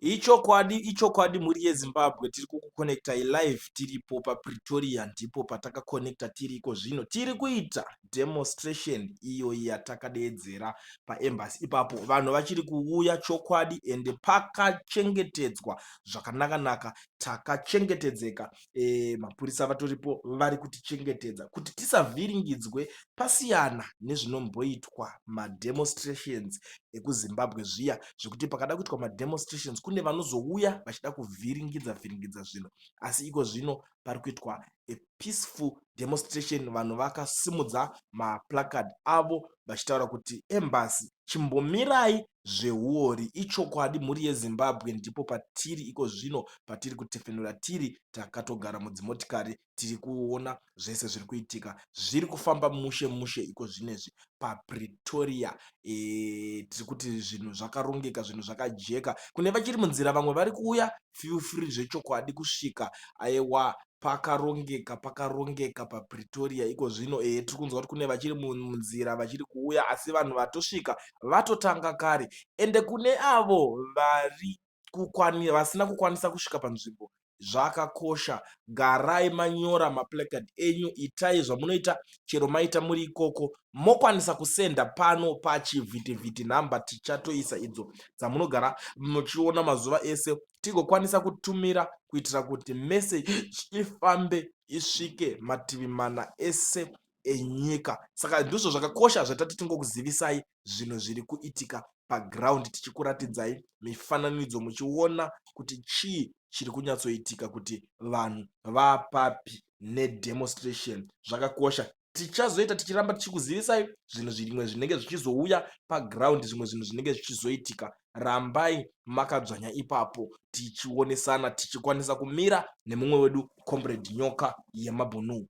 Ichokwadi, ichokwadi mhuri yeZimbabwe, tiri kukuconnectai live tiripo paPretoria, ndipo patakaconnecta tiriko zvino. Tiri kuita demonstration iyo yatakadeedzera paembassy ipapo. Vanhu vachiri kuuya chokwadi, ende pakachengetedzwa zvakanaka-naka, takachengetedzeka. Mapurisa vatoripo vari kutichengetedza kuti tisavhiringidzwe, pasiyana nezvinomboitwa mademonstrations ekuZimbabwe zviya zvekuti pakada kuitwa mademonstrations kune vanozouya vachida kuvhiringidza vhiringidza zvinhu, asi iko zvino pari kuitwa a peaceful demonstration. Vanhu vakasimudza maplacard avo vachitaura kuti embassy chimbomirai zvehuori. Ichokwadi mhuri yeZimbabwe, ndipo patiri iko zvino, patiri kutefenura tiri takatogara mudzimotikari, tiri kuona zvese zviri kuitika, zviri kufamba mushe mushe iko zvinezvi paPretoria. Tiri kuti zvinhu zvakarongeka, zvinhu zvakajeka. Kune vachiri munzira, vamwe vari kuuya, feel free zvechokwadi kusvika. Aiwa, pakarongeka, pakarongeka paPretoria iko zvino. Tiri kunzwa kuti kune vachiri munzira vachiri kuuya, asi vanhu vatosvika vatotanga kare. Ende kune avo vari vasina kukwanisa kusvika panzvimbo, zvakakosha, garai manyora maplacard enyu, itai zvamunoita chero maita muri ikoko, mokwanisa kusenda pano pachivhitivhiti. Nhamba tichatoisa idzo dzamunogara muchiona mazuva ese, tigokwanisa kutumira kuitira kuti message ifambe isvike mativi mana ese enyika. Saka ndizvo zvakakosha zvatati tingokuzivisai zvinhu zviri kuitika paground, tichikuratidzai mifananidzo muchiona kuti chii chiri kunyatsoitika, kuti vanhu vapapi nedemonstration. Zvakakosha, tichazoita tichiramba tichikuzivisai zvinhu zvimwe zvinenge zvichizouya paground, zvimwe zvinhu zvinenge zvichizoitika. Rambai makadzvanya ipapo, tichionesana, tichikwanisa kumira nemumwe wedu, Comrade Nyoka Yemabhunu.